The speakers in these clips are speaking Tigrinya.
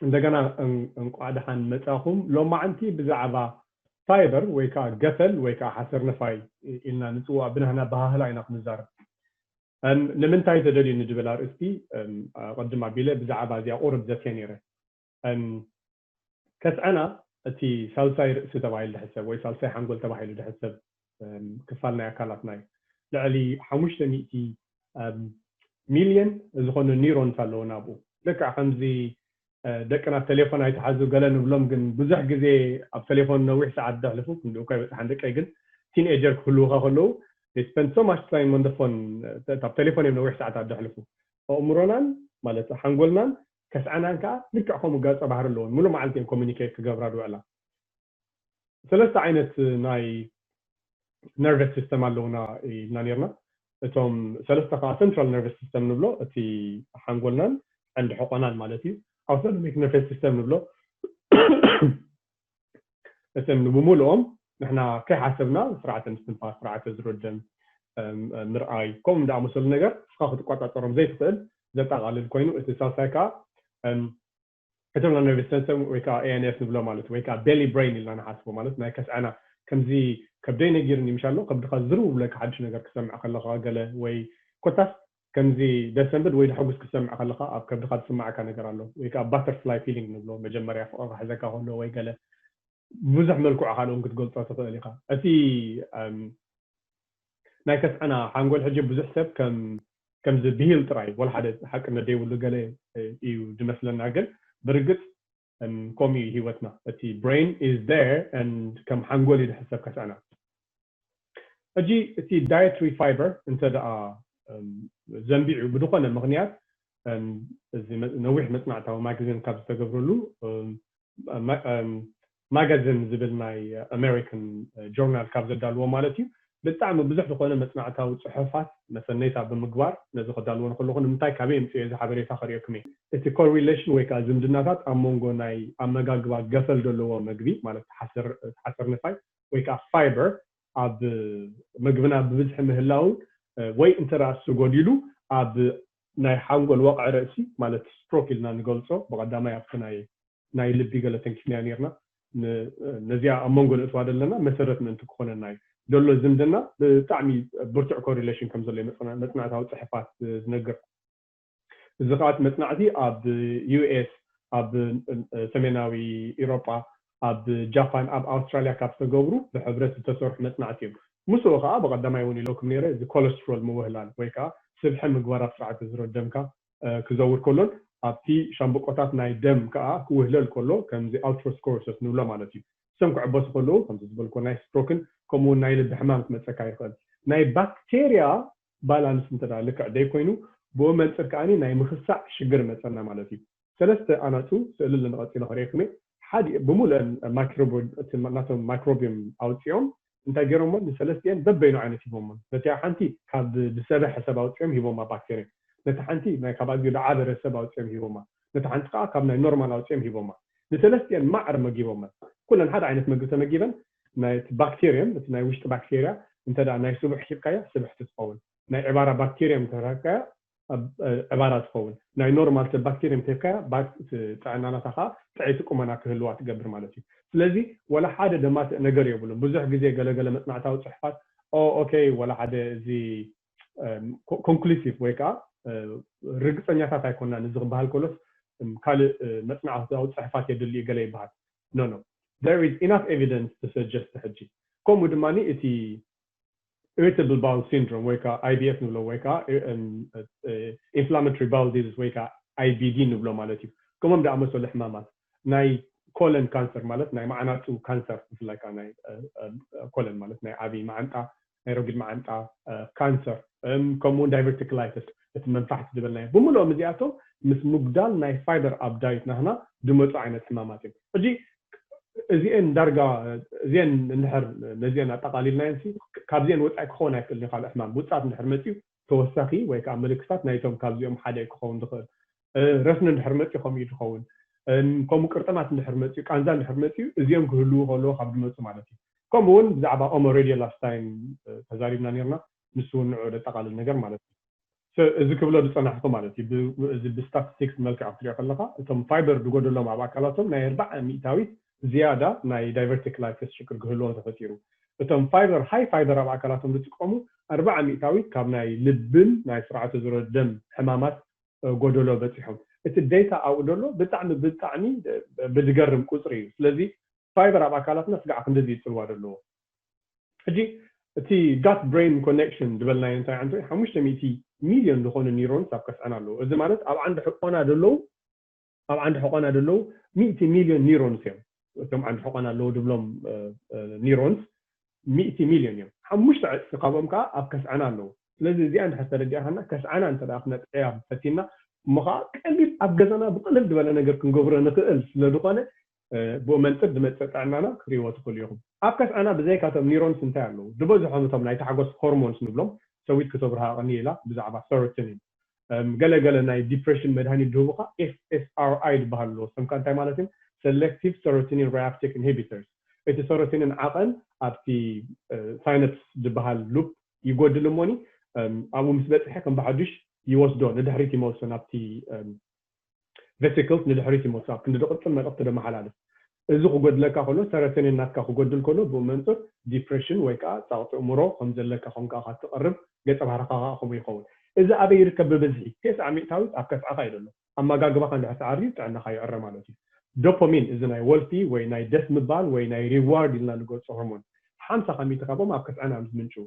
እንደገና እንቋዕ ደሓን መጻኹም። ሎማዓንቲ ብዛዕባ ፋይበር ወይ ከዓ ገፈል ወይ ከዓ ሓሰር ነፋይ ኢልና ንፅዋዕ ብናህና ባህህላ ኢና ክንዛረብ። ንምንታይ ተደልዩ ንድብል ኣርእስቲ ቅድም ኣቢለ ብዛዕባ እዚኣ ቁርብ ዘትየ ነይረ። ከስዐና እቲ ሳልሳይ ርእሲ ተባሂሉ ዝሕሰብ ወይ ሳልሳይ ሓንጎል ተባሂሉ ዝሕሰብ ክፋል ናይ ኣካላትና እዩ። ልዕሊ ሓሙሽተ ሚእቲ ሚልዮን ዝኾነ ኒሮንስ ኣለዎ ናብኡ። ልክዕ ከምዚ ደቅና ቴሌፎን ኣይትሓዙ ገለ ንብሎም፣ ግን ብዙሕ ግዜ ኣብ ቴሌፎን ነዊሕ ሰዓት ዘሕልፉ ክንዲ እኳ ይበፅሓን ደቀይ ግን ቲንኤጀር ክህልውኻ ከለዉ they spend so much time on the phone፣ ኣብ ቴሌፎን እዮም ነዊሕ ሰዓታት ዘሕልፉ። ኣእምሮናን ማለት ሓንጎልናን ከስዐናን ከዓ ልክዕ ከምኡ ገፀ ባህሪ ኣለዎን። ሙሉእ መዓልቲ እዮም ኮሚኒኬት ክገብራ ዝውዕላ። ሰለስተ ዓይነት ናይ ነርቨስ ሲስተም ኣለውና ኢልና ነርና። እቶም ሰለስተ ከዓ ሰንትራል ነርቨስ ሲስተም ንብሎ፣ እቲ ሓንጎልናን ቀንዲ ሕቆናን ማለት እዩ። ኣውቶኖሚክ ነርቨስ ሲስተም ንብሎ፣ እቶም ንብሙሉኦም ንሕና ከይሓሰብና ስርዓተ ምስትንፋስ፣ ስርዓተ ዝሮ ደም፣ ምርኣይ፣ ከምኡ እንዳኣመሰሉ ነገር እስኻ ክትቆፃፀሮም ዘይትኽእል ዘጠቓልል ኮይኑ፣ እቲ ሳልሳይ ከዓ እቶም ነርቨስ ሲስተም ወይ ከዓ ኤ ኤን ኤስ ንብሎ ማለት ወይ ከዓ ቤሊ ብሬን ኢልና ንሓስቦ ማለት ናይ ከስዐና ከምዚ ከብደይ ነጊርኒ ምሻሎ ከብድኻ ዝርው ብለካ ሓድሽ ነገር ክሰምዕ ከለኻ ገለ ወይ ኮታስ ከምዚ ደሰንብድ ወይ ደሐጉስ ክሰምዕ ከለኻ ኣብ ከብድኻ ዝስማዓካ ነገር ኣሎ ወይ ከዓ ባተርፍላይ ፊሊንግ ንብሎ መጀመርያ ፍቕሪ ክሕዘካ ከሎ ወይ ገለ ብዙሕ መልክዑ ካልኦም ክትገልፆ ትኽእል ኢኻ። እቲ ናይ ከስዐና ሓንጎል ሕጂ ብዙሕ ሰብ ከም ከምዚ ብሂል ጥራይ ወላ ሓደ ሓቅነት ዘይብሉ ገለ እዩ ዝመስለና፣ ግን ብርግፅ ከምኡ እዩ ህይወትና። እቲ ብሬን is there and ከም ሓንጎል እዩ ዝሕሰብ ከስዐና። ሕጂ እቲ ዳየትሪ ፋይበር እንተ ደኣ ዘንቢዑ ብዝኾነ ምኽንያት ነዊሕ መፅናዕታዊ ማጋዚን ካብ ዝተገብረሉ ማጋዚን ዝብል ናይ ኣሜሪካን ጆርናል ካብ ዘዳልዎ ማለት እዩ። ብጣዕሚ ብዙሕ ዝኾነ መፅናዕታዊ ፅሑፋት መሰነይታ ብምግባር ነዚ ከዳልዎ ንክለኹ ንምንታይ ካበይ የምፅኦ እዚ ሓበሬታ ከርእየኩም እየ። እቲ ኮሪሌሽን ወይ ከዓ ዝምድናታት ኣብ መንጎ ናይ ኣመጋግባ ገፈል ዘለዎ መግቢ ማለት ሓሰር ነፋይ ወይ ከዓ ፋይበር ኣብ መግብና ብብዝሒ ምህላውን ወይ እንተ ደኣ እሱ ጎዲሉ ኣብ ናይ ሓንጎል ወቕዒ ርእሲ ማለት ስትሮክ ኢልና ንገልፆ ብቐዳማይ ኣብቲ ናይ ናይ ልቢ ገለ ተንኪፍናያ ነርና። ነዚኣ ኣብ መንጎ ንእትዋ ዘለና መሰረት ምእንቲ ክኾነና እዩ ዘሎ ዝምድና ብጣዕሚ ብርቱዕ ኮሪሌሽን ከም ዘሎ መፅናዕታዊ ፅሕፋት ዝነግር። እዚ ከዓ መፅናዕቲ ኣብ ዩ ኤስ፣ ኣብ ሰሜናዊ ኢሮጳ፣ ኣብ ጃፓን፣ ኣብ ኣውስትራሊያ ካብ ዝተገብሩ ብሕብረት ዝተሰርሑ መፅናዕቲ እዮም። ምስኡ ከዓ ብቐዳማይ እውን ኢለኩም ነይረ እዚ ኮለስትሮል ምውህላል ወይ ከዓ ስብሒ ምግባር ኣብ ስርዓተ ዝሮ ደምካ ክዘውር ከሎን ኣብቲ ሻምብቆታት ናይ ደም ከዓ ክውህለል ከሎ ከምዚ ኣልትሮስኮሮሲስ ንብሎ ማለት እዩ። እሶም ክዕበሱ ከለዉ ከምዚ ዝበልኮ ናይ ስትሮክን ከምኡውን ናይ ልቢ ሕማም ክመፀካ ይኽእል። ናይ ባክቴርያ ባላንስ እንተ ልክዕ ደይኮይኑ ብኡ መንፅር ከዓኒ ናይ ምኽሳዕ ሽግር መፀና ማለት እዩ። ሰለስተ ኣናፁ ስእሊ ንቐፂሎ ከርእየኩም እየ። ሓደ ብምሉአን ናቶም ማይክሮቢየም ኣውፅኦም እንታይ ገይሮሞ ንሰለስቲአን በበይኑ ዓይነት ሂቦሞ። ነቲያ ሓንቲ ካብ ዝሰበሐ ሰብ ኣውፅኦም ሂቦማ ባክቴርያ፣ ነቲ ሓንቲ ናይ ካብ ኣዝዩ ዝዓበረ ሰብ ኣውፅኦም ሂቦማ፣ ነቲ ሓንቲ ከዓ ካብ ናይ ኖርማል ኣውፅኦም ሂቦማ። ንሰለስቲአን ማዕር መጊቦማ። ኩለን ሓደ ዓይነት መግቢ ተመጊበን ናይቲ ባክቴርየም እቲ ናይ ውሽጢ ባክቴርያ እንተ ናይ ስቡሕ ሂብካያ ስብሕቲ ትኸውን፣ ናይ ዕባራ ባክቴርየም ተረካያ ዕባራ ትኸውን፣ ናይ ኖርማል ሰብ ባክቴርየም ተካያ ጥዕናናታ ከዓ ጥዕይቲ ቁመና ክህልዋ ትገብር ማለት እዩ። ስለዚ ወላ ሓደ ደማትእ ነገር የብሉን። ብዙሕ ግዜ ገለገለ መፅናዕታዊ ፅሑፋት ኦኬ ወላ ሓደ እዚ ኮንክሉሲቭ ወይ ከዓ ርግፀኛታት ኣይኮናን እዚ ክበሃል ከሎስ ካልእ መፅናዕታዊ ፅሑፋት የድሊ ገለ ይበሃል። No no, there is enough evidence to suggest ሕጂ። ከምኡ ድማ እቲ ኢሪታብል ባውል ሲንድሮም ወይ ከዓ ኣይ ቢ ኤስ ንብሎ ወይ ከዓ ኢንፍላማቶሪ ባውል ዲዚዝ ወይ ከዓ ኣይ ቢ ዲ ንብሎ ማለት እዩ። ከምኦም ዝኣመሰሉ ሕማማት ናይ ኮለን ካንሰር ማለት ናይ ማዕናጡ ካንሰር ብፍላይ ከዓ ናይ ኮለን ማለት ናይ ዓብዪ መዓንጣ ናይ ረጒድ መዓንጣ ካንሰር ከምኡውን ዳይቨርቲክላይተስ እቲ መንፋሕቲ ዝበልናዮ ብምልኦም እዚኣቶም ምስ ምጉዳል ናይ ፋይበር ኣብ ዳይት ናህና ዝመፁ ዓይነት ሕማማት እዮም። ሕጂ እዚአን ዳርጋ እዚአን እንድሕር ነዚአን ኣጠቃሊልናየን ሲ ካብዚአን ወፃኢ ክኸውን ኣይክእልን ካልእ ሕማም ውፅኣት እንድሕር መፅዩ ተወሳኺ ወይ ከዓ ምልክታት ናይቶም ካብዚኦም ሓደ ክኸውን ዝኽእል ረስኒ እንድሕር መፅዩ ከምኡ እዩ ዝኸውን። ከምኡ ቅርጥማት እንድሕር መፅዩ ቃንዛ እንድሕር መፅዩ እዚኦም ክህልዉ ከለዎ ካብ ዝመፁ ማለት እዩ። ከምኡ እውን ብዛዕባ ኦሞሬዲዮ ላስት ታይም ተዛሪብና ነርና፣ ንሱ እውን ንዑ ዘጠቃልል ነገር ማለት እዩ። እዚ ክብሎ ዝፀናሕኩ ማለት እዩ። እዚ ብስታቲስቲክስ መልክዕ ክትሪኦ ከለካ እቶም ፋይበር ዝጎደሎም ኣብ ኣካላቶም ናይ ኣርባዓ ሚእታዊት ዝያዳ ናይ ዳይቨርቲክላይተስ ሽግር ክህልዎም ተፈጢሩ። እቶም ፋይበር ሃይ ፋይበር ኣብ ኣካላቶም ዝጥቀሙ ኣርባዓ ሚእታዊት ካብ ናይ ልብን ናይ ስርዓተ ዝሮ ደም ሕማማት ጎደሎ በፂሖም። እቲ ዴታ ኣብኡ ዘሎ ብጣዕሚ ብጣዕሚ ብዝገርም ቁፅሪ እዩ። ስለዚ ፋይበር ኣብ ኣካላትና ስጋዕ ክንደዚ ይፅልዋ ዘለዎ። ሕጂ እቲ ጋት ብሬን ኮኔክሽን ዝበልናዮ እንታይ ዓንቶ ሓሙሽተ ሚእቲ ሚልዮን ዝኾኑ ኒሮንስ ኣብ ከስዐና ኣለዉ። እዚ ማለት ኣብ ዓንዲ ሕቆና ዘለዉ ኣብ ዓንዲ ሕቆና ዘለዉ ሚእቲ ሚልዮን ኒሮንስ እዮም። እቶም ዓንዲ ሕቆና ኣለዉ ድብሎም ኒሮንስ ሚእቲ ሚልዮን እዮም። ሓሙሽተ ዕፅፊ ካብኦም ከዓ ኣብ ከስዐና ኣለዉ። ስለዚ እዚኣ እንድሕር ተረዲኣና ከስዐና እንተ ክነጥዕያ ፈቲና እሞ ከዓ ቀሊል ኣብ ገዛና ብቀልል ዝበለ ነገር ክንገብሮ ንክእል ስለዝኮነ ብኡ መንፅር ዝመፅእ ጥዕናና ክትሪእዎ ትኽእሉ ኢኹም። ኣብ ከስዐና ብዘይካቶም ኒሮንስ እንታይ ኣለዉ? ዝበዝሖም እቶም ናይ ታሕጎስ ሆርሞንስ ንብሎም ሰዊት ክተብርሃ ቀኒ ኢላ ብዛዕባ ሰሮቶኒን ገለገለ ናይ ዲፕሬሽን መድሃኒት ዝህቡካ ኤፍ ኤስ ኣር ኣይ ዝበሃል ኣለዎ። ሰምካ እንታይ ማለት እዮም? ሰሌክቲቭ ሰሮቶኒን ሪኣፕቴክ ኢንሂቢተርስ። እቲ ሰሮቶኒን ዓቐን ኣብቲ ሳይነፕስ ዝበሃል ሉፕ ይጎድል እሞኒ ኣብኡ ምስ በፅሐ ከም ብሓዱሽ ይወስዶ ንድሕሪት ይመልሶ ናብቲ ቬሲክልስ ንድሕሪት ይመልሶ ኣብ ክንዲ ዝቕፅል መልእኽቲ ደመሓላልፍ። እዚ ክጎድለካ ከሎ ሰረተኒን ናትካ ክጎድል ከሎ ብኡ መንፅር ዲፕሬሽን ወይ ከዓ ፃቕጢ እምሮ ከም ዘለካ ከም ከዓ ትቐርብ ገፀ ባህርካ ከዓ ከምኡ ይኸውን። እዚ ኣበይ ይርከብ? ብብዝሒ ቴስዓ ሚእታዊት ኣብ ከስዓኻ እዩ ዘሎ። ኣመጋግባኻ እንድሕር ተዓርዩ ጥዕናኻ ይዕረ ማለት እዩ። ዶፓሚን እዚ ናይ ወልፊ ወይ ናይ ደስ ምባል ወይ ናይ ሪዋርድ ኢልና ንገልፆ ሆርሞን ሓምሳ ካብ ሚእቲ ካብኦም ኣብ ከስዐና እዮም ዝምንጭው።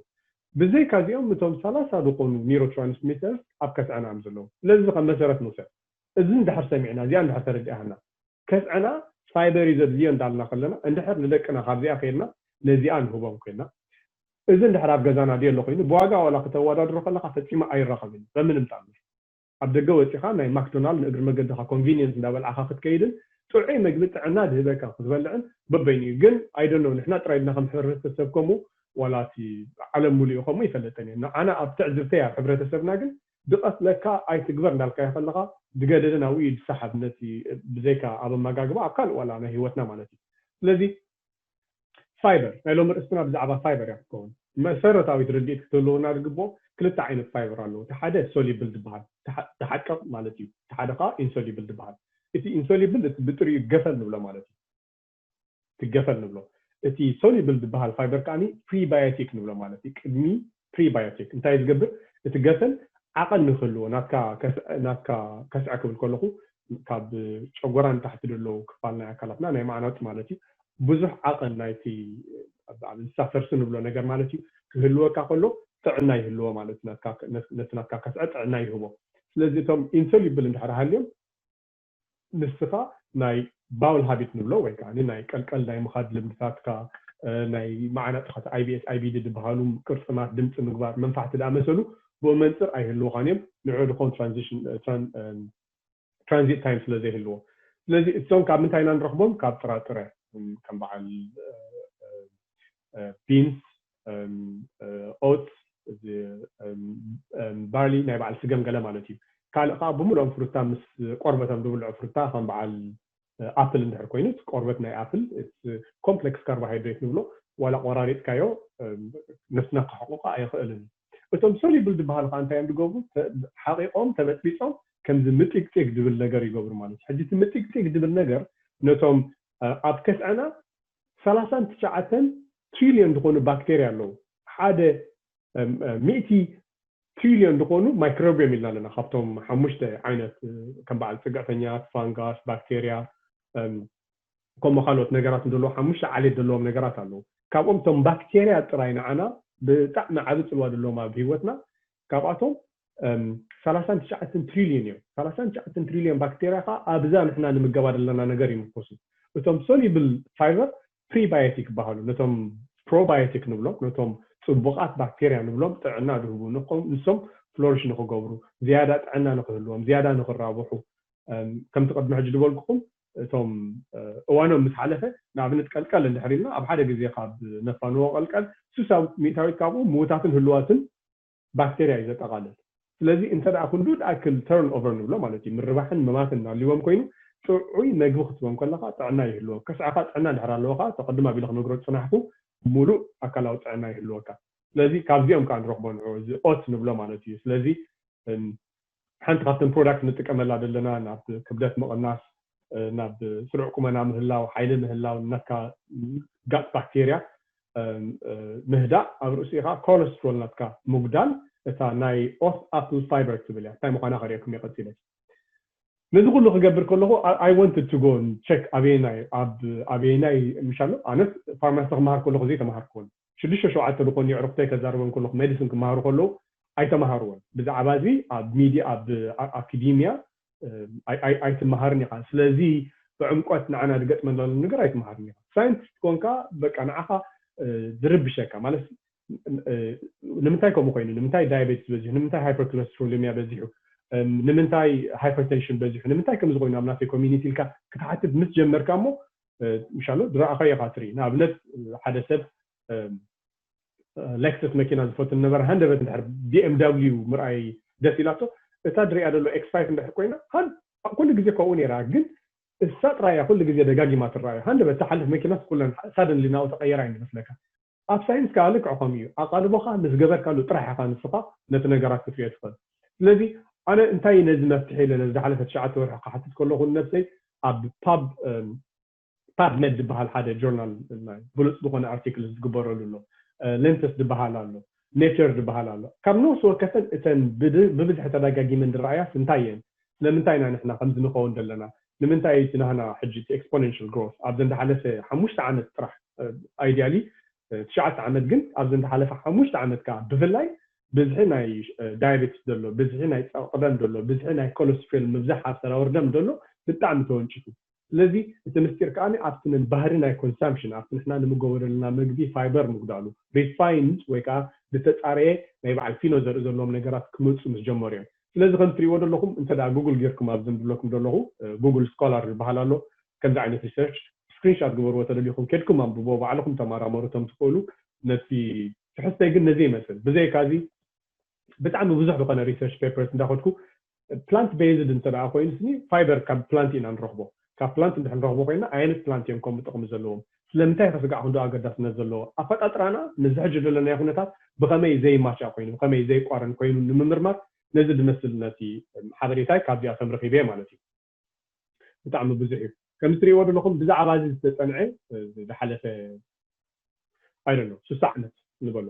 ብዘይካ እዚኦም እቶም ሰላሳ ዝኾኑ ኒሮትራንስሚተርስ ኣብ ከስዐና እዮም ዘለዉ። ስለዚ ከም መሰረት ንውሰድ። እዚ እንድሕር ሰሚዕና እዚኣ እንድሕር ተረዲኣና ከስዐና ፋይበር እዩ ዘድልዮ እንዳልና ከለና እንድሕር ንደቅና ካብዚኣ ከይድና ነዚኣ ንህቦም ኮይና እዚ እንድሕር ኣብ ገዛና ድዮ ኣሎ ኮይኑ ብዋጋ ዋላ ከተወዳድሮ ከለካ ፈፂሙ ኣይራኸብን በምንም ጣምር ኣብ ደገ ወፂኻ ናይ ማክዶናልድ ንእግሪ መገድካ ኮንቪኒየንስ እንዳበልዓካ ክትከይድን ጥዑይ መግቢ ጥዕና ድህበካ ክትበልዕን በበይኑ እዩ ግን ኣይደኖ ንሕና ጥራይ ድና ከም ሕብረተሰብ ከምኡ ዋላ እቲ ዓለም ሙሉእ ከምኡ ይፈለጠን እዩ ንዓና ኣብ ትዕዝብተይ ኣብ ሕብረተሰብና ግን ድቐትለካ ኣይትግበር እንዳልካዮ ከለካ ዝገደደ ናብኡ እዩ ዝሰሓብ ነቲ ብዘይካ ኣብ ኣመጋግባ ኣብ ካልእ ዋላ ናይ ህይወትና ማለት እዩ ስለዚ ፋይበር ናይ ሎሚ ርእስትና ብዛዕባ ፋይበር እያ ክትከውን መሰረታዊት ርድኢት ክትህልውና ዝግብኦ ክልተ ዓይነት ፋይበር ኣለዎ እቲ ሓደ ሶሊብል ዝበሃል ተሓቀቕ ማለት እዩ እቲ ሓደ ከዓ ኢንሶሊብል ዝበሃል እቲ ኢንሶሊብል እቲ ብጥሪኡ ገፈል ንብሎ ማለት እዩ ትገፈል ንብሎ እቲ ሶሊብል ዝበሃል ፋይበር ከዓኒ ፕሪባዮቲክ ንብሎ ማለት እዩ ቅድሚ ፕሪባዮቲክ እንታይ ዝገብር እቲ ገፈል ዓቐን ንክህልዎ ናትካ ከስዐ ክብል ከለኹ ካብ ጨጎራ ንታሕቲ ዘለዉ ክፋል ናይ ኣካላትና ናይ ማዕናጡ ማለት እዩ ብዙሕ ዓቐን ናይቲ እንስሳ ፈርሲ ንብሎ ነገር ማለት እዩ ክህልወካ ከሎ ጥዕና ይህልዎ ማለት ነቲ ናትካ ከስዐ ጥዕና ይህቦ ስለዚ እቶም ኢንሶሊብል እንድሕር ሃልዮም ንስኻ ናይ ባውል ሃቢት ንብሎ ወይ ከዓ ናይ ቀልቀል ናይ ምኻድ ልምድታትካ ናይ ማዕናጥኻት ኣይቢኤስ ኣይቢዲ ዝበሃሉ ቅርፅማት ድምፂ ምግባር መንፋሕቲ ዝኣመሰሉ ብኡ መንፅር ኣይህልውኻን እዮም ንዑ ድኾን ትራንዚሽን ትራንዚት ታይም ስለ ዘይህልዎ ስለዚ እቶም ካብ ምንታይ ኢና ንረኽቦም ካብ ጥራጥረ ከም በዓል ቢንስ ኦትስ ባርሊ ናይ በዓል ስገም ገለ ማለት እዩ ካልእ ከዓ ብምሉኦም ፍሩታ ምስ ቆርበቶም ዝብልዑ ፍሩታ ከም በዓል ኣፕል እንድሕር ኮይኑ ቆርበት ናይ ኣፕል ኮምፕሌክስ ካርቦሃይድሬት ንብሎ ዋላ ቆራሪጥካዮ ነፍስና ክሕቁቃ ኣይኽእልን እቶም ሶሊብል ዝበሃሉ ከዓ እንታይ እዮም ዝገብሩ ሓቂቆም ተበጥቢፆም ከምዚ ምጢቅጢቅ ዝብል ነገር ይገብሩ ማለት ሕጂ እቲ ምጢቅጢቅ ዝብል ነገር ነቶም ኣብ ከስዐና ሰላሳን ትሽዓተን ትሪልዮን ዝኾኑ ባክቴርያ ኣለዉ ሓደ ሚእቲ ትሪልዮን ዝኾኑ ማይክሮብዮም ኢልና ኣለና ካብቶም ሓሙሽተ ዓይነት ከም በዓል ፅግዕተኛት ፋንጋስ ባክቴርያ ከምኡ ካልኦት ነገራት ዘለዉ ሓሙሽተ ዓሌት ዘለዎም ነገራት ኣለዉ ካብኦም እቶም ባክቴርያ ጥራይ ንዓና ብጣዕሚ ዓቢ ፅልዋ ዘለዎም ኣብ ህይወትና ካብኣቶም ሰላሳን ትሽዓተን ትሪልዮን እዮም ሰላሳን ትሽዓተን ትሪልዮን ባክቴርያ ከዓ ኣብዛ ንሕና ንምገባ ዘለና ነገር ይምርኮሱ እቶም ሶሊብል ፋይበር ፕሪባዮቲክ ይበሃሉ ነቶም ፕሮባዮቲክ ንብሎም ነቶም ፅቡቃት ባክቴርያ ንብሎም ጥዕና ዝህቡ ንሶም ፍሎሪሽ ንክገብሩ ዝያዳ ጥዕና ንክህልዎም ዝያዳ ንክራብሑ ከምቲ ቅድሚ ሕጂ ዝበልኩኹም እቶም እዋኖም ምስ ሓለፈ ንኣብነት ቀልቀል እንድሕር ኢልና ኣብ ሓደ ግዜ ካብ ነፋንዎ ቀልቀል ሱሳ ሚእታዊት ካብኡ ምውታትን ህልዋትን ባክቴርያ እዩ ዘጠቓልል ስለዚ እንተ ደኣ ክንዱ ድኣክል ተርን ኦቨር ንብሎ ማለት እዩ ምርባሕን መማትን እናልዎም ኮይኑ ጥዑይ መግቢ ክትቦም ከለካ ጥዕና ይህልዎ ከስዕኻ ጥዕና እንድሕር ኣለዎ ከዓ ተቐድም ኣቢለ ክነግሮ ዝፅናሕኩ ሙሉእ ኣካላዊ ጥዕና ይህልወካ ስለዚ ካብዚኦም ከዓ ንረኽቦ ንዑ እዚ ኦት ንብሎ ማለት እዩ ስለዚ ሓንቲ ካብተን ፕሮዳክት ንጥቀመላ ዘለና ናብ ክብደት ምቕናስ፣ ናብ ስሩዕ ቁመና ምህላው፣ ሓይሊ ምህላው፣ ናትካ ጋት ባክቴርያ ምህዳእ፣ ኣብ ርእሲኡ ከዓ ኮለስትሮል ናትካ ምጉዳል። እታ ናይ ኦት ኣፕል ፋይበር ትብል እያ። እንታይ ምዃና ከርእየኩም እየ ቀፂለ። ነዚ ኩሉ ክገብር ከለኹ I wanted to go and check ኣበየናይ ኣብ ኣበየናይ ምሻሎ። ኣነስ ፋርማሲ ክመሃር ከለኹ ዘይተማሃርኩዎን ሽዱሽተ ሸውዓተ ዝኾኑ የዕሩኽተይ ከዛርቦም ከለኹ ሜዲሲን ክመሃሩ ከለዉ ኣይተማሃርዎን። ብዛዕባ እዚ ኣብ ሚድያ ኣብ ኣካዲሚያ ኣይትመሃርን ኢኻ። ስለዚ ብዕምቆት ንዓና ዝገጥመና ዘሎ ነገር ኣይትመሃርን ኢኻ። ሳይንቲስት ኮንካ በቃ ንዓኻ ዝርብሸካ ማለት ንምንታይ ከምኡ ኮይኑ፣ ንምንታይ ዳያቤትስ በዚሑ፣ ንምንታይ ሃይፐርኮለስትሮሊሚያ በዚሑ፣ ንምንታይ ሃይፐርቴንሽን በዚሑ፣ ንምንታይ ከምዚ ኮይኑ ኣብ ናተይ ኮሚኒቲ ኢልካ ክትሓትት ምስ ጀመርካ እሞ ምሻሎ ዝረኣኻዮ ኢኻ ትርኢ። ንኣብነት ሓደ ሰብ ሌክሰስ መኪና ዝፈቱ ነበረ፣ ሃንደበት እንድሕር ቢኤምዳብሊዩ ምርኣይ ደስ ኢላቶ፣ እታ ድሪያ ዘሎ ኤክስ ፋይቭ እንድሕር ኮይና ኩሉ ግዜ ከምኡ ነይራ፣ ግን እሳ ጥራያ ኩሉ ግዜ ደጋጊማ ትረኣዮ። ሃንደበት ትሓልፍ መኪናስ ኩለን ሳደንሊ ናብኡ ተቐየራ እዩ ዝመስለካ። ኣብ ሳይንስ ከዓ ልክዕ ከምኡ እዩ። ኣቓልቦኻ ምስ ገበርካሉ ጥራሕ ኢኻ ንስኻ ነቲ ነገራት ክትሪኦ ትኽእል። ስለዚ ኣነ እንታይ እዩ ነዚ መፍትሒ ኢለ ነዚ ዝሓለፈ ትሽዓተ ወርሒ ክሓትት ከለኹ ንነብሰይ ኣብ ፓብ ፓብመድ ዝበሃል ሓደ ጆርናል ብሉፅ ዝኾነ ኣርቲክል ዝግበረሉ ኣሎ። ሌንሰስ ዝበሃል ኣሎ፣ ኔቸር ዝበሃል ኣሎ። ካብ ነፍሲ ወከፈን እተን ብብዝሒ ተደጋጊመን ዝረኣያስ እንታይ እየን? ስለምንታይ ኢና ንሕና ከምዚ ንኸውን ዘለና? ንምንታይ እቲ ናህና ሕጂ እቲ ኤክስፖነንሽል ግሮስ ኣብዘን ዝሓለፈ ሓሙሽተ ዓመት ጥራሕ ኣይዲያሊ ትሽዓተ ዓመት ግን ኣብዘን ዝሓለፈ ሓሙሽተ ዓመት ከዓ ብፍላይ ብዝሒ ናይ ዳያቤትስ ዘሎ፣ ብዝሒ ናይ ጸቕጢ ደም ዘሎ፣ ብዝሒ ናይ ኮለስትሮል ምብዛሕ ኣብ ሰራውር ደም ዘሎ ብጣዕሚ ተወንጭፉ። ስለዚ እቲ ምስጢር ከዓ ኣብቲ ምን ባህሪ ናይ ኮንሳምፕሽን ኣብቲ ንሕና ንምገቦ ዘለና ምግቢ ፋይበር ምጉዳሉ ሪፋይንድ ወይ ከዓ ዝተፃረየ ናይ በዓል ፊኖ ዘርኢ ዘለዎም ነገራት ክመፁ ምስ ጀመሩ እዮም። ስለዚ ከም ትሪእዎ ዘለኹም እንተ ደኣ ጉግል ጌርኩም ኣብዚ ዝብለኩም ዘለኹ ጉግል ስኮላር ዝበሃል ኣሎ። ከምዚ ዓይነት ሪሰርች ስክሪንሻት ግበርዎ ተደሊኹም ኬድኩም ኣንብቦ ባዕልኹም ተመራመሩ እቶም ትኽእሉ። ነቲ ትሕዝተይ ግን ነዚ ይመስል። ብዘይካ እዚ ብጣዕሚ ብዙሕ ዝኾነ ሪሰርች ፔፐርስ እንዳኸድኩ ፕላንት ቤዝድ እንተ ደኣ ኮይኑ ስኒ ፋይበር ካብ ፕላንት ኢና ንረኽቦ። ካብ ፕላንት እንድሕር ንረኽቦ ኮይና ኣየነት ፕላንት እዮም ከምኡ ጥቕሚ ዘለዎም? ስለምንታይ ከስጋዕ ክንዶ ኣገዳስነት ዘለዎ? ኣፈጣጥራና ምስዚ ሕጂ ዘለናዮ ኩነታት ብኸመይ ዘይማቻ ኮይኑ ብኸመይ ዘይቋረን ኮይኑ ንምምርማር ነዚ ዝመስል ነቲ ሓበሬታይ ካብዚኣቶም ረኺበ ማለት እዩ። ብጣዕሚ ብዙሕ እዩ። ከም እትሪእዎ ዘለኹም ብዛዕባ እዚ ዝተፀንዐ ዝሓለፈ ኣይደሎ ስሳ ዓመት ንበሎ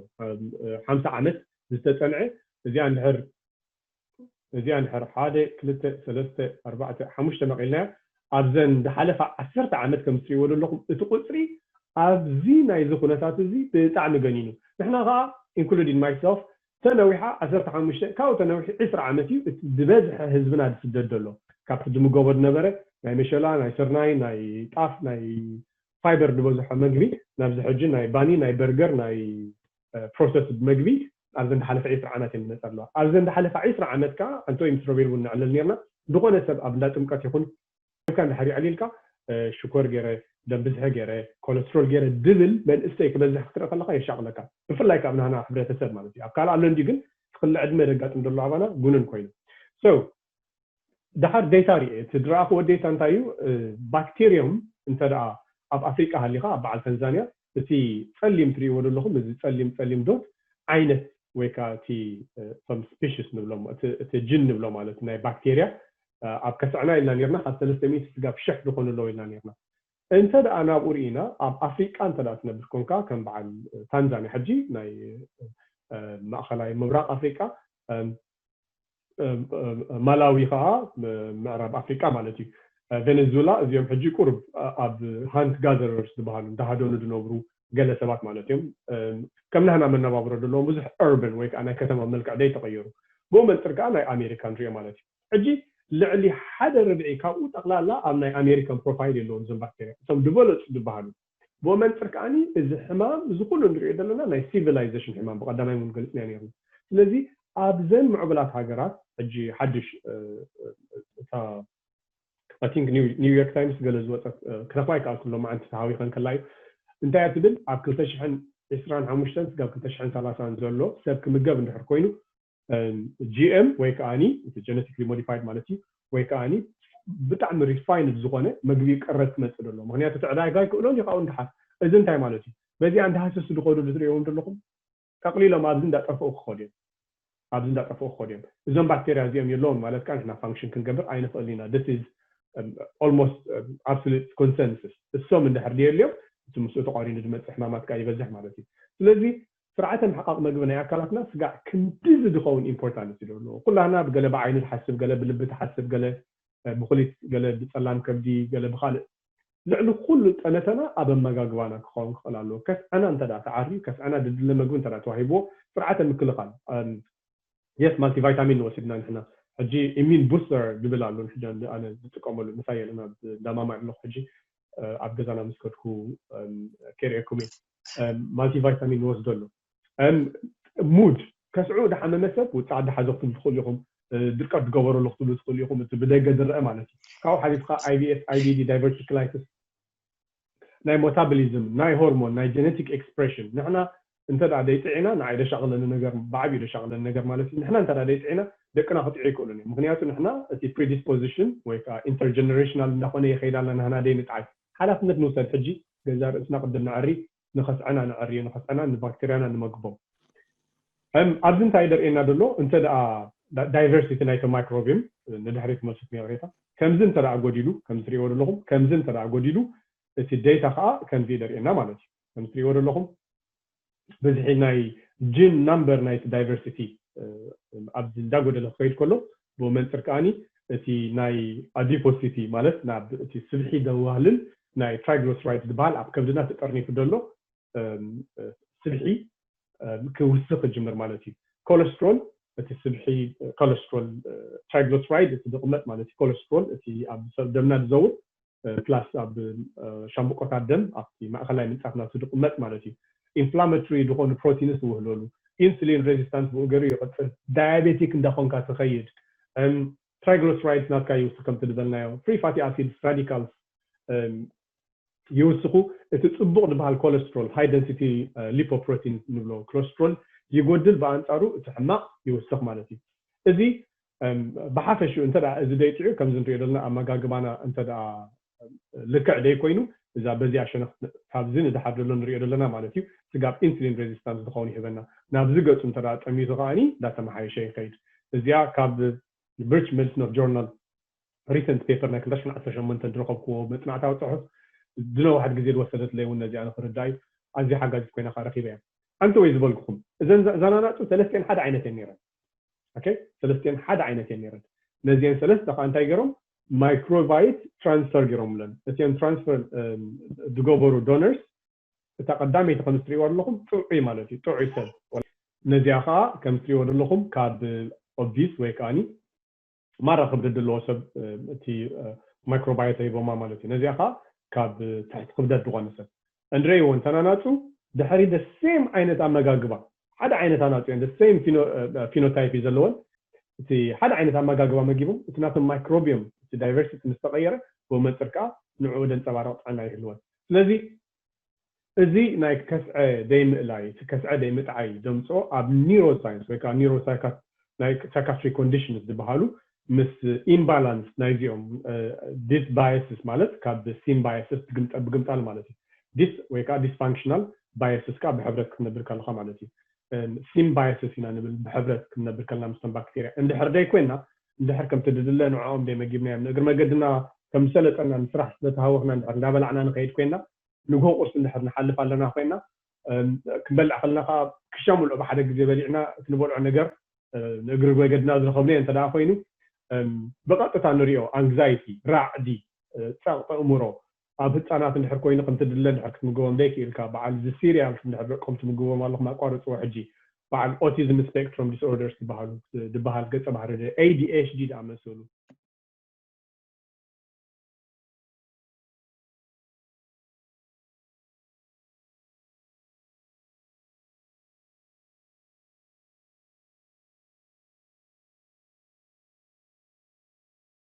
ሓምሳ ዓመት ዝተፀንዐ እዚኣ እንድሕር እዚኣ እንድሕር ሓደ ክልተ ሰለስተ ኣርባዕተ ሓሙሽተ መቒልናያ ኣብዘን ዝሓለፋ ዓሰርተ ዓመት ከም እትሪእዎ ዘለኹም እቲ ቁፅሪ ኣብዚ ናይዚ ኩነታት እዚ ብጣዕሚ ገኒኑ። ንሕና ከዓ ኢንክሉዲንግ ማይሰልፍ ተነዊሓ ዓሰርተ ሓሙሽተ ካብኡ ተነዊሑ ዕስራ ዓመት እዩ እቲ ዝበዝሐ ህዝብና ዝስደድ ዘሎ። ካብ ዝምገቦ ዝነበረ ናይ መሸላ ናይ ስርናይ ናይ ጣፍ ናይ ፋይበር ዝበዝሖ መግቢ ናብዚ ሕጂ ናይ ባኒ ናይ በርገር ናይ ፕሮሰስድ መግቢ ኣብዘን ዝሓለፈ ዕስራ ዓመት እዮም ዝመፀ ኣለዋ። ኣብዘን ዝሓለፈ ዕስራ ዓመት ከዓ ኣንተ ምስ ሮቤል እውን ንዕልል ነርና ዝኾነ ሰብ ኣብ እንዳ ጥምቀት ይኹን ካ እንድሕር ይዕሊልካ ሽኮር ገይረ ደም ብዝሒ ገይረ ኮለስትሮል ገይረ ድብል መንእሰይ ክበዝሕ ክትርኢ ከለካ የሻቕለካ። ብፍላይ ካብ ናህና ሕብረተሰብ ማለት እዩ። ኣብ ካልእ ኣሎ እንዲ ግን ክልዕ ዕድመ ደጋጥም ዘሎ ኣባና ጉንን ኮይኑ so ድሓር ዴታ ሪኤ እቲ ዝረኣኽዎ ዴታ እንታይ እዩ? ባክቴሪዮም እንተ ደኣ ኣብ ኣፍሪቃ ሃሊኻ ኣብ በዓል ተንዛንያ እቲ ጸሊም ትሪእዎ ዘለኹም እዚ ጸሊም ጸሊም ዶት ዓይነት ወይ ከዓ እቲ እቶም ስፒሽስ ንብሎም እቲ ጅን ንብሎ ማለት ናይ ባክቴርያ ኣብ ከስዕና ኢልና ኔርና ካብ ሰለስተ ሚእቲ ስጋብ ሽሕ ዝኾኑ ኣለዉ ኢልና ኔርና። እንተ ደኣ ናብኡ ርኢና ኣብ ኣፍሪቃ እንተ ደኣ ትነብር ኮንካ ከም በዓል ታንዛንያ ሕጂ ናይ ማእኸላይ ምብራቕ ኣፍሪቃ ማላዊ ከዓ ምዕራብ ኣፍሪቃ ማለት እዩ። ቬኔዙላ እዚኦም ሕጂ ቁሩብ ኣብ ሃንት ጋዘረርስ ዝበሃሉ እንዳሃደኑ ዝነብሩ ገለ ሰባት ማለት እዮም። ከም ናህና መነባብሮ ዘለዎም ብዙሕ ርበን ወይ ከዓ ናይ ከተማ መልክዕ ዘይተቐየሩ ብኡ መንፅር ከዓ ናይ ኣሜሪካ ንሪኦ ማለት እዩ። ሕጂ ልዕሊ ሓደ ርብዒ ካብኡ ጠቕላላ ኣብ ናይ ኣሜሪካን ፕሮፋይል የለዎም እዞም ባክቴርያ እቶም ዝበለፁ ዝበሃሉ ብኡ መንፅር ከዓኒ እዚ ሕማም እዚ ኩሉ ንሪኦ ዘለና ናይ ሲቪላይዜሽን ሕማም ብቀዳማይ እውን ገልፅና ነርና። ስለዚ ኣብዘን ምዕቡላት ሃገራት ሕጂ ሓድሽ እታ I think ኒውዮርክ ታይምስ ገለ ዝወፀት ክረኽባ ይከኣልኩ ሎማዓንቲ ተሃዊኸን ከላ እዩ እንታይ እያ ትብል ኣብ ክልተ ሽሕን ዕስራን ሓሙሽተን ስጋብ ክልተ ሽሕን ሰላሳን ዘሎ ሰብ ክምገብ እንድሕር ኮይኑ ጂኤም ወይ ከዓኒ እቲ ጀነቲክሊ ሞዲፋይድ ማለት እዩ ወይ ከዓኒ ብጣዕሚ ሪፋይንድ ዝኾነ መግቢ ቀረት ክመፅእ ደሎ ምክንያቱ እቲ ዕዳጋ ኣይክእሎን እዩ ካብኡ እንድሓር እዚ እንታይ ማለት እዩ በዚኣ እንዳሃሰሱ ዝኸዱ ዝትሪእዎም ዘለኹም ጠቕሊሎም ኣብዚ እንዳጠፍኡ ክኸዱ እዮም ኣብዚ እንዳጠፍኡ ክኸዱ እዮም። እዞም ባክቴርያ እዚኦም የለውን ማለት ከዓ ንሕና function ክንገብር ኣይንኽእል ኢና። This is um, almost um, absolute consensus። እሶም እንድሕር ድየልዮም እቲ ምስኡ ተቋሪኑ ዝመፅእ ሕማማት ከዓ ይበዝሕ ማለት እዩ። ስለዚ ስርዓተ ምሕቃቕ መግቢ ናይ ኣካላትና ስጋዕ ክንድዚ ዝኸውን ኢምፖርታንስ እዩ ዘለዎ። ኩላና ብገለ ብዓይኒ ትሓስብ፣ ገለ ብልቢ ትሓስብ፣ ገለ ብኩሊት፣ ገለ ብፀላም ከብዲ፣ ገለ ብካልእ። ልዕሊ ኩሉ ጠነተና ኣብ ኣመጋግባና ክኸውን ክኽእል ኣለዎ። ከስዐና እንተ ተዓርዩ፣ ከስዐና ድድለ መግቢ እንተ ተዋሂብዎ፣ ስርዓተ ምክልኻል የስ ማልቲቫይታሚን ንወስድና ንሕና ሕጂ ኢሚን ቡስተር ዝብል ኣሎ። ሕጂ ኣነ ዝጥቀመሉ ምሳይ ኣለና እንዳማማይ ኣለኹ ሕጂ ኣብ ገዛና ምስ ከድኩ ኬርኤኩም ማልቲቫይታሚን ንወስዶ ኣሎ። ሙድ ከስዑ ዝሓመመ ሰብ ውፃ ዓዲ ሓዘ ክትብሉ ትኽእሉ ኢኹም። ድርቀት ዝገበረሉ ክትብሉ ትኽእሉ ኢኹም። እቲ ብደገ ዝረአ ማለት እዩ። ካብኡ ሓሊፍካ ኣይቢኤስ፣ ኣይቢዲ፣ ዳይቨርቲክላይትስ ናይ ሞታቦሊዝም ናይ ሆርሞን ናይ ጀነቲክ ኤክስፕሬሽን ንሕና እንተ ደኣ ደይጥዒና ንዓይ ደሻቕለኒ ነገር ብዓብዩ ደሻቕለኒ ነገር ማለት እዩ። ንሕና እንተ ደኣ ደይጥዒና ደቅና ክጥዑ ይክእሉን እዮም። ምክንያቱ ንሕና እቲ ፕሪዲስፖዚሽን ወይ ከዓ ኢንተርጀነሬሽናል እንዳኾነ ይኸይድ ኣለና። ንሕና ደይንጥዓይ ሓላፍነት ንውሰድ። ሕጂ ገዛ ርእስና ቅድም ነዕሪ፣ ንኸስዐና ነዕርዮ፣ ንኸስዐና ንባክቴርያና ንመግቦም። እም ኣብዚ እንታይ ደርእየና ዘሎ እንተ ደኣ ዳይቨርሲቲ ናይቶ ማይክሮቢየም ንድሕሪት መልሱት ነቕሬታ ከምዚ እንተ ደኣ ጎዲሉ ከምዚ ትርእይዎ ዘለኹም ከምዚ እንተ ደኣ ጎዲሉ እቲ ዴታ ከዓ ከምዚ ደርእየና ማለት እዩ። ከምዚ ትርእይዎ ዘለኹም ብዝሒ ናይ ጂን ናምበር ናይቲ ዳይቨርሲቲ ኣብዚ እንዳጎደለ ክኸይድ ከሎ ብኡ መንፅር ከዓኒ እቲ ናይ ኣዲፖሲቲ ማለት ናብ እቲ ስብሒ ደዋህልን ናይ ትራይግሎስራይድ ዝበሃል ኣብ ከብድና ተጠርኒፉ ዘሎ ስብሒ ክውስኽ ክጅምር ማለት እዩ። ኮለስትሮል እቲ ስብሒ ኮለስትሮል ትራይግሎስራይድ እቲ ዝቕመጥ ማለት እዩ። ኮለስትሮል እቲ ኣብ ደምና ዝዘውር ፕላስ ኣብ ሻምብቆታት ደም ኣብቲ ማእኸላይ ምንፃፍ ናቱ ዝቕመጥ ማለት እዩ። ኢንፍላማቶሪ ዝኾኑ ፕሮቲንስ ዝውህለሉ ኢንሱሊን ሬዚስታንስ ብኡ ገይሩ ይቕፅል። ዳያቤቲክ እንዳኾንካ ትኸይድ። ትራይግሎስራይድስ ናትካ ይውስኽ ከምቲ ዝበልናዮ ፍሪ ፋቲ ኣሲድስ ራዲካልስ ይውስኹ። እቲ ፅቡቕ ዝበሃል ኮለስትሮል ሃይ ደንሲቲ ሊፖፕሮቲን ንብሎ ኮለስትሮል ይጎድል፣ ብኣንፃሩ እቲ ሕማቕ ይውስኽ ማለት እዩ። እዚ ብሓፈሽኡ እንተ እዚ ደይጥዑ ከምዚ ንሪኦ ዘለና ኣመጋግባና እንተ ልክዕ ደይኮይኑ እዛ በዚኣ ሸነኽ ካብዚ ንድሓር ዘሎ ንሪኦ ዘለና ማለት እዩ ስጋብ ኢንሱሊን ሬዚስታንስ ዝኸውን ይህበና። ናብዚ ገፁ እንተ ጠሚቱ ከዓኒ እንዳተመሓየሸ ይኸይድ። እዚኣ ካብ ብሪች ሜዲሲን ኦፍ ጆርናል ሪሰንት ፔፐር ናይ ክልተ ሽሕን ዓሰርተ ሸሞንተን ዝረኸብክዎ መፅናዕታዊ ፅሑፍ ዝነውሓት ግዜ ዝወሰደትለይ እውን ነዚኣ ንክርዳእ ኣዝያ ሓጋዚት ኮይና ከዓ ረኪበ እያ። ኣንተ ወይ ዝበልኩኹም እዘን ዛናናፁ ሰለስቲአን ሓደ ዓይነት እየን ነይረን። ኦኬ ሰለስቲአን ሓደ ዓይነት እየን ነይረን። ነዚአን ሰለስተ ከዓ እንታይ ገይሮም ማይክሮባይት ትራንስፈር ገይሮምለን። እቲአን ትራንስፈር ዝገበሩ ዶነርስ እታ ቀዳመይቲ ከም ትሪእዋ ዘለኹም ጥዑይ ማለት እዩ። ጥዑይ ሰብ ነዚኣ ከዓ ከም ትሪእዎ ዘለኹም ካብ ኦቢስ ወይ ከዓኒ ማራ ክብደት ዘለዎ ሰብ እቲ ማይክሮባዮታ ሂቦማ ማለት እዩ። ነዚኣ ከዓ ካብ ትሕቲ ክብደት ዝኾነ ሰብ እንድረይዎ እንተናናፁ ድሕሪ the same ዓይነት ኣመጋግባ ሓደ ዓይነት ኣናፁ እዮም the same phenotype እዩ ዘለወን። እቲ ሓደ ዓይነት ኣመጋግባ መጊቦም እቲ ናቶም ማይክሮቢዮም እቲ ዳይቨርሲቲ ምስ ተቐየረ ብኡ መንፅር ከዓ ንዕኡ ደንፀባረቕ ጥዕና ይህልወን። ስለዚ እዚ ናይ ከስዐ ደይምእላይ እቲ ከስዐ ደይምጥዓይ ዘምፅኦ ኣብ ኒውሮሳይንስ ወይ ከዓ ኒውሮሳይካትሪክ ኮንዲሽንስ ዝበሃሉ ምስ ኢምባላንስ ናይዚኦም ዲስ ባየስስ ማለት ካብ ሲምባየስስ ብግምጣል ማለት እዩ። ዲስ ወይ ከዓ ዲስፋንክሽናል ባየስስ ከዓ ብሕብረት ክትነብር ከለካ ማለት እዩ። ሲምባየስስ ኢና ንብል ብሕብረት ክንነብር ከለና ምስቶም ባክቴርያ እንድሕር ደይ ኮይና እንድሕር ከምቲ ድድለ ንዕኦም ደይ መጊብናዮም ንእግሪ መገድና ከም ዝሰለጠና ንስራሕ ስለተሃወኽና እንድሕር እንዳበላዕና ንኸይድ ኮይና ንግሆ ቁርሲ እንድሕር ንሓልፍ ኣለና ኮይና ክንበልዕ ከለና ከዓ ክሻ ሙልኦ ብሓደ ግዜ በሊዕና እቲ ንበልዖ ነገር ንእግሪ መገድና ዝረኸብናዮ እንተ ደኣ ኮይኑ ብቐጥታ ንሪኦ ኣንግዛይቲ ራዕዲ ፀቕጢ እምሮ ኣብ ህፃናት እንድሕር ኮይኑ ከምቲ ድለ እንድሕር ክትምግቦም ዘይክኢልካ በዓል እዚ ሲሪያል እንድሕር ደቆም ትምግቦም ኣለኹም ኣቋርፅዎ ሕጂ በዓል ኦቲዝም ስፔክትሮም ዲስኦርደርስ ዝበሃሉ ዝበሃል ገፀ ባህሪ ኤዲኤችዲ ዝኣመሰሉ